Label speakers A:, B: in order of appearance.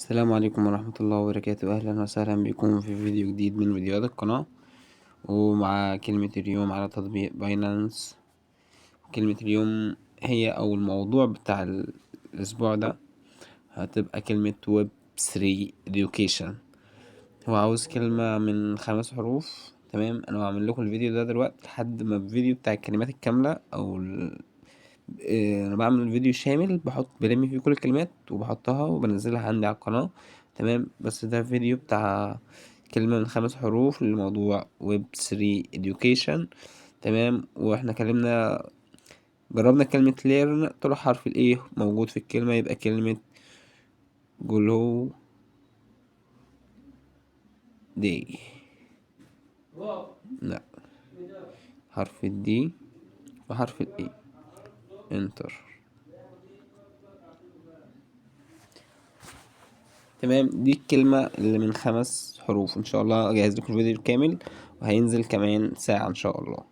A: السلام عليكم ورحمة الله وبركاته. أهلا وسهلا بكم في فيديو جديد من فيديوهات القناة، ومع كلمة اليوم على تطبيق باينانس. كلمة اليوم هي أو الموضوع بتاع الأسبوع ده هتبقى كلمة ويب 3 education. هو عاوز كلمة من 5 حروف. تمام، أنا بعمل لكم الفيديو ده دلوقتي لحد ما الفيديو بتاع الكلمات الكاملة أو أنا بعمل فيديو شامل بلم فيه كل الكلمات وبحطها وبنزلها عندي على القناة. تمام، بس ده فيديو بتاع كلمة من 5 حروف لموضوع ويب 3 education. تمام، واحنا جربنا كلمة learn، طلع حرف ال A موجود في الكلمة، يبقى كلمة glow day. لا، حرف ال D وحرف ال A، enter. تمام، دي الكلمة اللي من 5 حروف. ان شاء الله اجهز لكم الفيديو الكامل وهينزل كمان ساعة ان شاء الله.